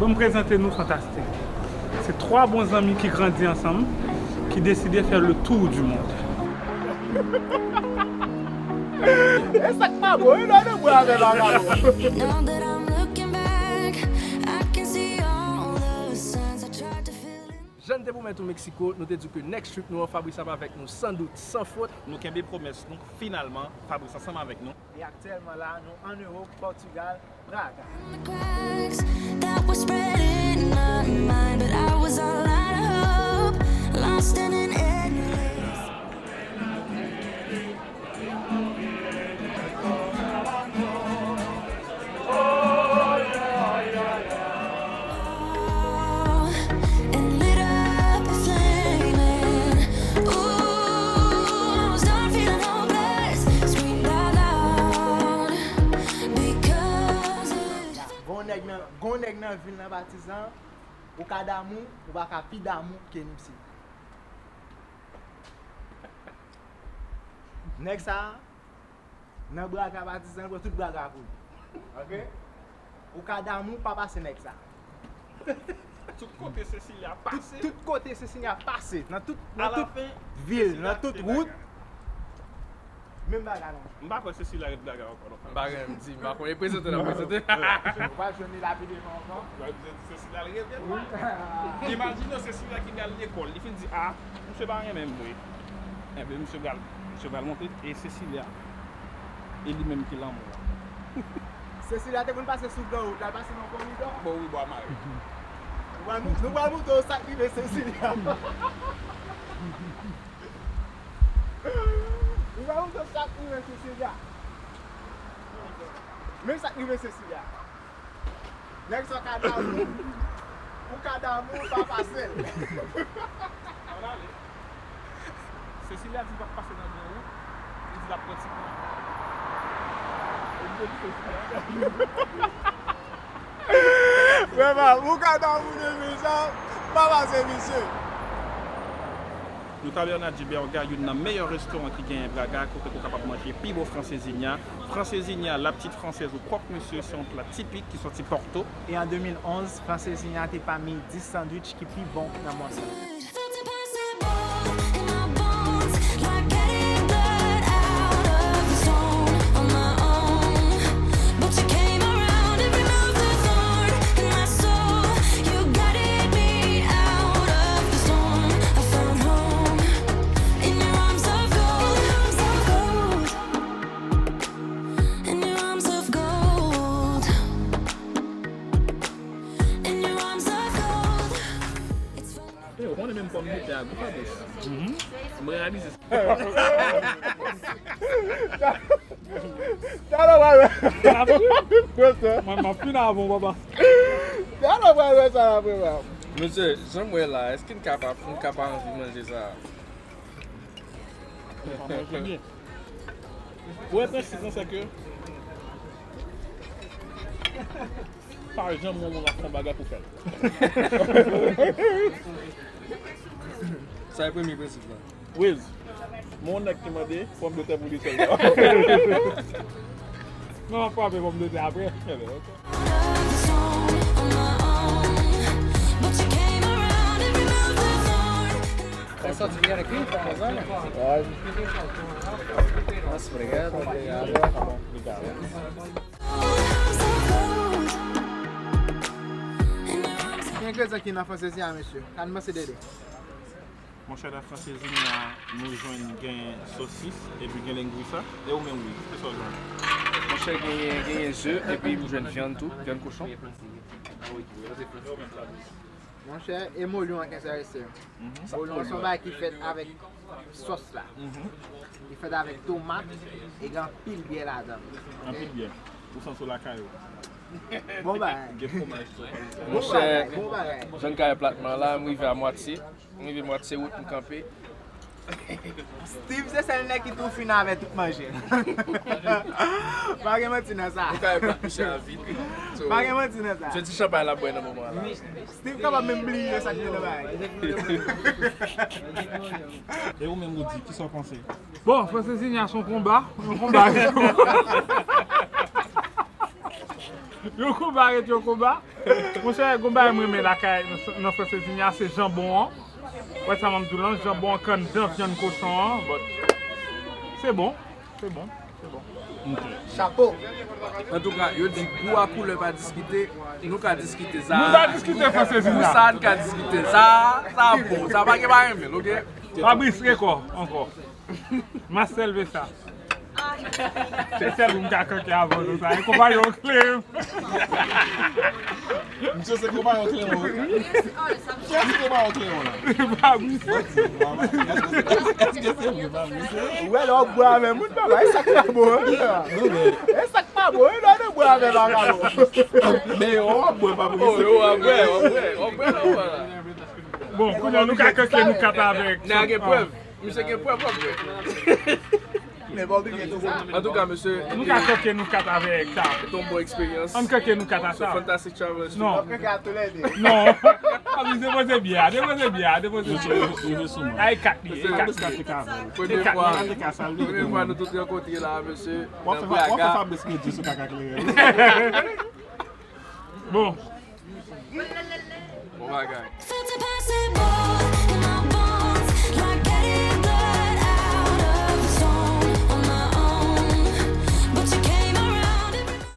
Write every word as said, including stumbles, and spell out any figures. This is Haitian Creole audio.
Pou m prezante nou Fantastik. Se twa bon zanmi ki grandi ansanm, ki deside fè le tour du monde. E sa k pa bon, wi, non, nou bwè avè bagay. Now that I'm looking back, I can see all the signs I tried to fill in. Jan n te pwomèt ou Meksiko, nou te di w ke next trip nou an, Fabrice ap avèk nou san dout, san fot. Nou kenbe pwomès nou, finalman, Fabrice ansanm avèk nou. E aktyèlman la, nou ann Ewòp, Pòtigal, Braga. The cracks that were spread in my mind, but I was all out of hope, lost in an endless. And lit up a flame and, ooh, I was done feeling hopeless. Screamed out loud because it Gon nèg nan, gon nèg nan vil nan Patizan, ou ka damou, ou pa ka pi damou ke misye. Nèg sa, nan Braga Patizan, pran tout Braga pou li. Ok? Ou ka damou, pa pase nèg sa. Tout kote Cecilia pase. Tout, tout kote Cecilia pase. Nan tout, nan tout vil, nan tout wout. Menm bagay non. M pa kwè Cecilia ret Braga ankò non. M pa gen, m di, m pa konn. E prezante n ap prezante. Ou pral jwenn li la pi devan ankò. Ou pral jwenn Cecilia al revyen. Imajine w Cecilia ki pral lekòl, li fin di, a, misye pa renmen m vre. Enben, misye pral, misye pral montre, e Cecilia, e li menm ki lanmou an. Cecilia te konn pase sou gran wout la, l pase nan koridò. Bò wi, Bwa Mare. Nou pral mou-, nou pral montre w sa k rive Cecilia. Nou pral montre w sa k rive Cecilia. Men sa k rive Cecilia. Nèg sa ka damou, ou ka damou, pa pase l. Ann ale. Cecilia di l p ap pase nan gran wout, li di l ap pran ti pwen. E li di Cecilia. Vrèman, ou ka damou de misye, pa pase misye. Nou t a Bernard Gilbert, youn nan meyè restoran ki genyen Braga, kote ou kapab manje pi bon francesinha. Francesinha, la petite française ou croque-monsieur, se yon pla tipik ki soti Pòto. E an de mil onz, francesinha te pami dis sandwich ki pi bon nan mond lan. Felt impossible in my bones, like getting blood out of a stone on my own. But you came around and removed the thorn in my soul. You guided me out of the storm. I found home in your arms of gold. In your arms of gold. In your arms of gold. It's from Yo, ou konnen menm pòmdetè a gou Fabrice. M reyalize sa. Talè w pral wè. Mwen, m ap fin avan w, papa. Talè w pral wè sa la, frè m. Mesye, jan m wè la, èske n ka pa, n ka pa anvi manje sa? Ou pa manje byen. Ou wè prensip lan, se ke pa janm wè yon moun ap fè yon bagay pou fè l. Sa e premye prensip lan. Wiz, men yon nèg ki mande pòmdetè pou li sèlman. Non, m ap frape pòmdetè apre. Enben, ok. Sa soti byen avèk li, pa konsa, men. Mas obrigado, obrigado. Ki engredyan ki nan fransesinha, mesye? Ka n panse de li? Monchè, nan fransesinha, nou jwenn gen sosis, epi gen linguiça. E ou menm, Wiz, kisa w jwenn? Monchè, genyen, genyen ze, epi m jwenn vyann tou, vyann kochon. Monchè, e molyon an, kisa l ye? Molyon an se yon bagay ki fèt avèk sòs la. Li fèt avèk tomat e gen anpil byè ladan l. Anpil byè. Ou santi w lakay ou. Bon bagay. Gen fwomaj tou. Bon bagay, bon bagay. Monchè, jan n ka wè plat mwen la, m rive a mwatye. M rive mwatye wout, m kanpe. Steve se sèl nèg ki tou fin avè tout manje. Pa gen manti nan sa. Ou ka wè plat misye a vid. So, pa gen manti nan sa. Se ti chanpay l ap bwè nan moman la. Steve kapab menm bliye sa ki te nan bagay. E ou menm, Roody, kisa w panse? Bon, fransesinha se yon konba, yon konba. Yon konba ret yon konba. Monchè, gon bagay mwen renmen lakay nan Francesinha, se janbon an. Wè sa m ap di w lan, janbon an k anndan vyann kochon an, but se bon, se bon, se bon. Chapo. Antouka, yo di gou a koulè pa diskite, nou ka diskite sa. Nou pa diskite Francesinha. Gou sa, nou ka diskite sa. Sa bon, sa pa gen pa renmen l, oke? Fabrice Rekò ankò. Marcel Vesa. Se sèl moun ka kanke avè nou sa. E konpayon kle. Misye se konpayon Clément. Kiyès se konpayon Clément la? Fabrice. Èske se vre Fabrice? Wè lè w ap bwè avè moun papa, e sa k pa bon an. E sa k pa bon, e lè w ap bwè avè vagabon. Men yo w ap bwè Fabrice. Yo w ap bwè, w ap bwè, w ap bwè la. Bon, kounye a nou ka kanke nou kat avèk. Nèg gen prèv. Misye gen prèv, w ap bwè. Men pa oblije tou. Antouka, mesye, Nou ka kanke nou kat avèk sa. Se yon bon eksperyans. Ann kanke nou kat a So sa. Fantastic Travelers. Non. Kaka tou lè de. Non. Fabrice, depoze byen, depoze byen, depoze byen. Ay kat li, ay kat li. Premye fwa, premye fwa nou tout rankontre la, mesye. W ap fè Nan w ap fè Braga. Fabrice pèdi sou kaka kleren. Bon. Bon bagay.